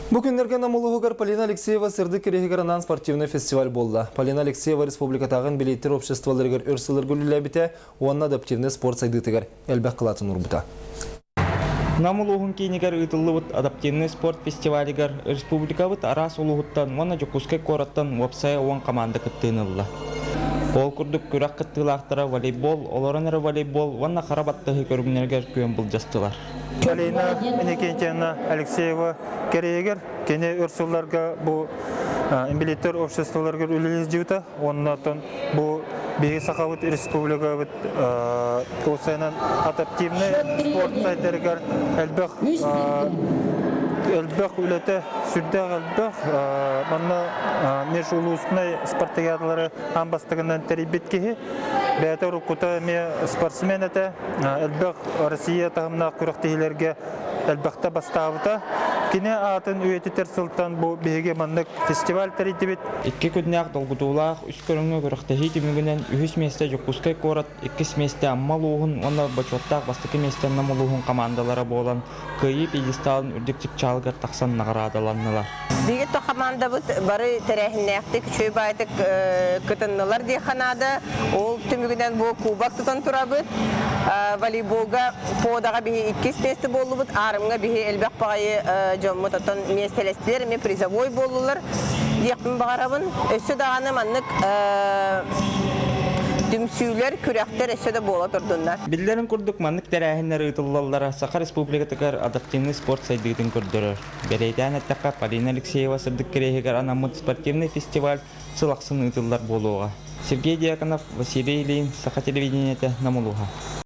Бу күннэргэ Нам улууһугар Полина Алексеева сырдык кириэһигэр анаан спортивнай фестиваль буолла. Полина Алексеева республикатааҕы инбэлииттэр обществоларыгар өр сылларга үлэлээбитэ уонна адаптивнай спорт сайдыытыгар элбэх кылаатын уурбута. Нам улууһун киинигэр ыытыллыбыт адаптивнай спорт фестивалыгар республикабыт араас улууһуттан уонна Дьокуускай куораттан уопсайа 10 команда кыттыыны ылла. Ол курдук күрэх кыттыылаахтара волейбол, олорон эрэ волейбол уонна хара баттаһыы көрүҥнэригэр күөн былдьастылар. Полина Иннокентьевна Алексеева кэриэһигэр кини өр сылларга бу инбэлииттэр обществоларыгар үлэлии сылдьыбыта уонна оттон бу биһиги Сахабыт республикабыт уопсайынан адаптивнай спорт сайдарыгар элбэх элбэх үлэтэ сүрдээх элбэх манна межулуусный спартакиадалары аан бастакынан тэрийбит киһи бэйэтэ уруккута эмиэ спортсмен этэ элбэх Россия таһымнаах күрэхтэһиилэргэ элбэхтэ бастаабыта. Кини аатын үйэтитэр сылтан бу биһиги маннык фестиваль тэрийдибит. Икки күннээх долгутуулаах үс көрүҥҥэ күрэхтэһии түмүгүнэн үһүс миэстэ Дьокуускай куорат, иккис миэстэ Амма улууһун уонна бочуоттаах бастакы миэстэ Нам улууһун хамаандалара буолан кыайыы пьедесталын үрдүк чыпчаалыгар тахсан наҕараадаланнылар. Биһиги то хамаандабыт бары тэрээһиннээхтик, үчүгэй баайдык кытыннылар диэххэ наада. Ол түмүгүнэн бу кубок тутан турабыт. Волейболга подаҕа биһи иккис миэстэ буоллубут. Аарымҥа биһи элбэх баҕайы дьоммут оттон миэстэлэстилэр, эмиэ призовой буоллулар диэхпин баҕарабын. Өссө даҕаны маннык түмсүүлэр, күрэхтэр өссө да буола турдуннар. Биллэрин курдук, маннык тэрээһиннэр ыытыллаллара Саха Республикатыгар адаптивнай спорт сайдыытын көрдөрөр. Бэлиэтээн эттэххэ, Полина Алексеева сырдык кэриэһигэр анаммыт спортивнай фестиваль сыл ахсын ыытыллар буолуоҕа. Сергей Дьяконов, Василий Ильин, Саха телевидениетэ, Нам улууһа.